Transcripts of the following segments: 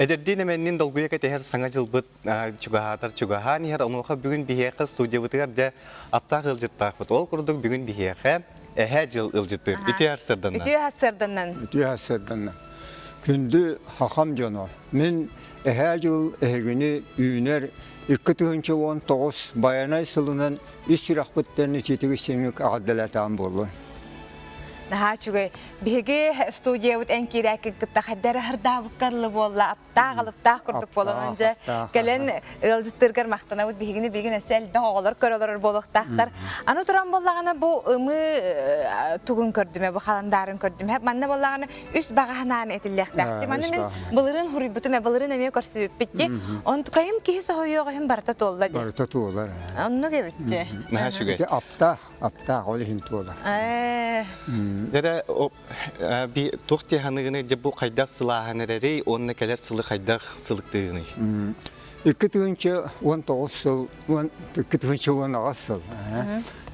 Эдэрдиин эмэннин долгуйа кэтэһэр саҥа дьылбыт чугаһаатар чугаһаан иһэр. Онуоха бүгүн биһиэхэ студиябытыгар дьэ аптаах ыалдьыттаахпыт. Ол курдук бүгүн биһиэхэ эһээ дьыл ыалдьыттыыр. Үтүө сарсыарданнан. Үтүө сарсыарданнан. Үтүө сарсыарданнан. Күндү хахам дьоно, мин эһээ дьыл эһигини үүнэр 2019 Байанай сылынан ис сүрэхпиттэн итиитик истиҥник эҕэрдэлээтэҕим буоллун. Наһаа үчүгэй. Биһиги студиябыт эн киирээккин кытта хайда эрэ ырдаабыкка дылы буолла, аптаах алыптаах курдук буолан дьэ кэлэн ыалдьыттыыргар махтанабыт. Биһигини билигин өссө элбэх оҕолор көрө олорор буолуохтаахтар. Аны туран буоллаҕына бу ымыы тугун көрдүмэ, бу халандаарын көрдүмэ. Манна буоллаҕына үс баҕа санааны этиллиэхтээх. Манна мин былырыын хуруйбутум, былырыын эмиэ көрсүбүппүт дии. Онтукайым киһи соһуйуох иһин барыта туолла дии. Барыта туолар. Оннук эбит дии. Наһаа үчүгэй. Ити аптаах Аптаах ол иһин туолар. Эрэ би туох дии саныгыный дьэ бу хайдах сылааһын эрэрий уонна кэлэр сылы хайдах сылыктыыгыный? 2019 сыл, 2018 сыл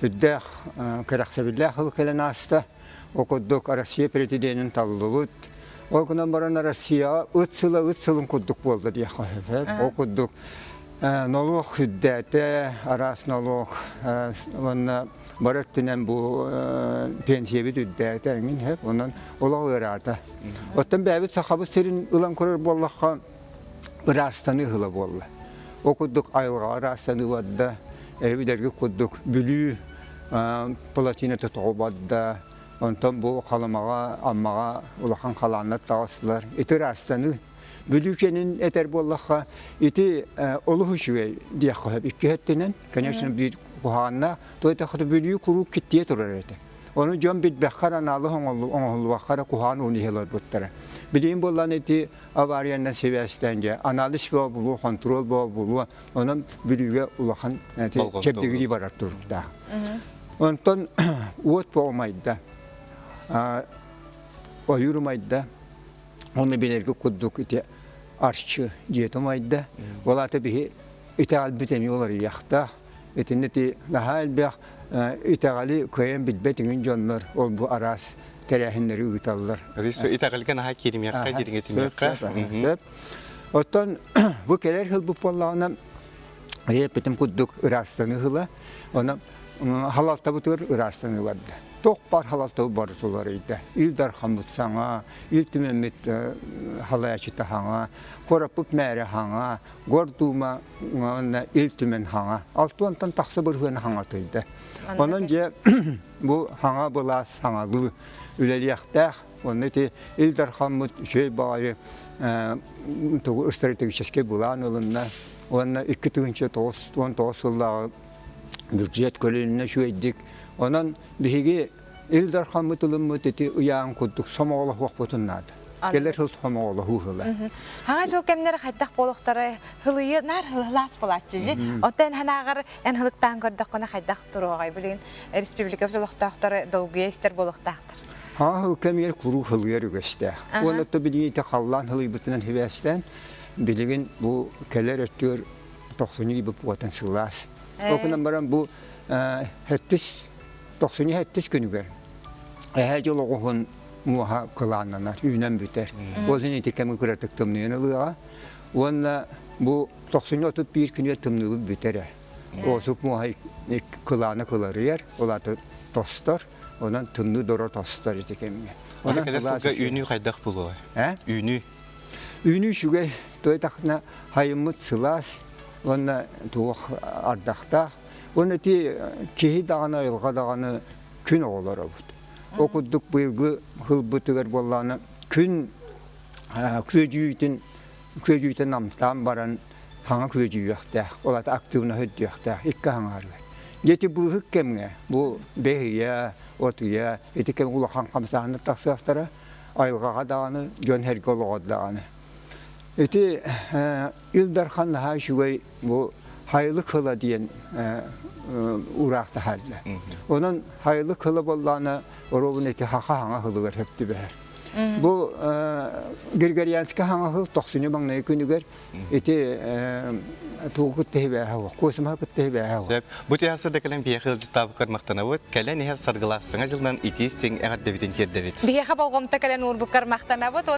үрдээх кэрэхсэбиллээх сыл кэлэн ааста. Ол курдук Россия президенин таллыбыт. Ол гынан баран Россияҕа ыт сыла ыт сылын курдук буолла диэххэ сөп. Ол курдук Нолуок үрдээтэ, араас нолуок уонна бары өттүнэн бу пенсиябит үрдээтэ эҥин сөп, онон олох ыараата. Оттон бэйэбит Сахабыт сирин ылан көрөр буоллахха, ыраастаныы ыла буолла. Ол курдук айылҕаҕа ыраастаныы барда, эбидэрги курдук Бүлүү плотината тоҕо барда, онтон бу Халымаҕа, Аммаҕа улахан халааннар таҕыстылар. Ити ыраастаныы Бүлүүкэнин этэр буоллахха, ити олус үчүгэй диэххэ сөп. Икки өттүнэн, конечно, биир куһаҕаннаах, то это Бүлүү куруук киттиэ турар этэ. Ону дьон билбэххэ анаалыс оҥоһуллубахха эрэ куһаҕан ууну иһэ олорбуттара. Билигин буоллаҕына ити авариянан сибээстээн дьэ анализ бөҕө булуо, хонтуруол бөҕө булуо, онон Бүлүүгэ улахан чэбдигирии барар туруктаах. Онтон уот бөҕө умайда, ойуур умайда, Оны билэргэ курдук ити арчы дьиэтэ умайда. Ол аата биһи итэҕэлбит эмиэ уларыйыахтаах. Итиннэ ити наһаа элбэх итэҕэли кыайан билбэт иҥин дьоннор ол бу араас тэрээһиннэри ыыталлар. Итэҕэлгэ наһаа кииримиэххэ, дириҥэтимиэххэ. Сөп. Оттон бу кэлэр сылбыт буоллаҕына эппитим курдук ыраастаныы сыла. Онон халалтабытыгар ыраастаныы барда. Туох баар халалтабыт барыта уларыйда. Ил Дархаммыт саҥа, Ил Түмэммит халайааччыта хаҥа, куораппыт мээрэ хаҥа, Гордуума уонна Ил Түмэн хаҥа. Алтыантан тахса бырыһыаны хаҥатыйда. Онон дьэ бу хаҥа былаас саҥалыы үлэлиэхтээх. Онно ити Ил Дархаммыт үчүгэй баҕайы тугу стратегическай былаан ылынна уонна 2019 сыллааҕы бюджет көлүннэ үчүгэйдик. Онон биһиги Ил Дархаммыт ылыммыт ити ыйаан курдук сомоҕолоһуохпутун наада. Кэлэр сыл сомоҕолоһуу сыла. Хаҥа жыл кэмнэр хайдах буолуохтара хылыйы наар хылылаас буолааччы дьи. Оттон эн ханааҕар эн хылыктаан көрдөххүнэ хайдах туруоҕай билигин республика олохтоохторо долгуйа истэр буолуохтаахтар. Хаҥа хыл кэмигэр куруук хылыйар үгэстээх. Уонна то билигин ити халлаан хылыйбытынан сибээстээн билигин бу кэлэр өттүгэр тохсунньу ыйбыт буотан сылаас. Ол гынан баран бу хэттис тохсунньу сэттис күнүгэр эһээ дьыл оҕуһун муоһа кылааннанар, үүнэн бүтэр. Ол иһин ити кэми кыратык тымныйан ылыаҕа. Уонна бу тохсунньу 31 күнүгэр тымныыбыт бүтэрэ. Осуп муоһа кылаана кыларыйар, ол аата тостор, онон тымныы доро тостор ити кэмҥэ. Онон кэлэр сылга үүнүү хайдах буолуо? Үүнүү. Үүнүү үчүгэй, туойдахна хайыммыт сылаас уонна туох ардахтаах. Уонна ити киһи даҕаны, айылҕа даҕаны күн оҕолоробут. Ол курдук быйылгы сылбытыгар буоллаҕына күн күөдьүйүүтүн күөдьүйүүтэ намтаан баран хаҥа күөдьүйүөхтээх, ол аата активно үрдүөхтээх икки хаҥаарыгар. Дьэ ити быыһык кэмҥэ бу бэс ыйа, от ыйа ити кэм улахан хамсааһыннар тахсыахтара, айылҕаҕа даҕаны, дьон-сэргэ олоҕор даҕаны. Ити Ил Дархан наһаа үчүгэй бу хайылык сыла диэн уураах таһаарда. Онон хайылык сыла буоллаҕына оруобун ити хаха хаҥа сылыгар сөп түбэһэр. Бу Григорьянскай хаҥа сыл тохсунньу маҥнайгы күнүгэр ити тугу кытта сибээһэ суох, космоһы кытта сибээһэ суох. Сөп. Бу түһэ да кэлэн биһиэхэ ыалдьыттаабыккар махтанабыт. Кэлэн иһэр саргылаах саҥа дьылынан итии истиҥ эҕэрдэбитин тиэрдэбит. Биһиэхэ болҕомто кэлэн уурбуккар махтанабыт.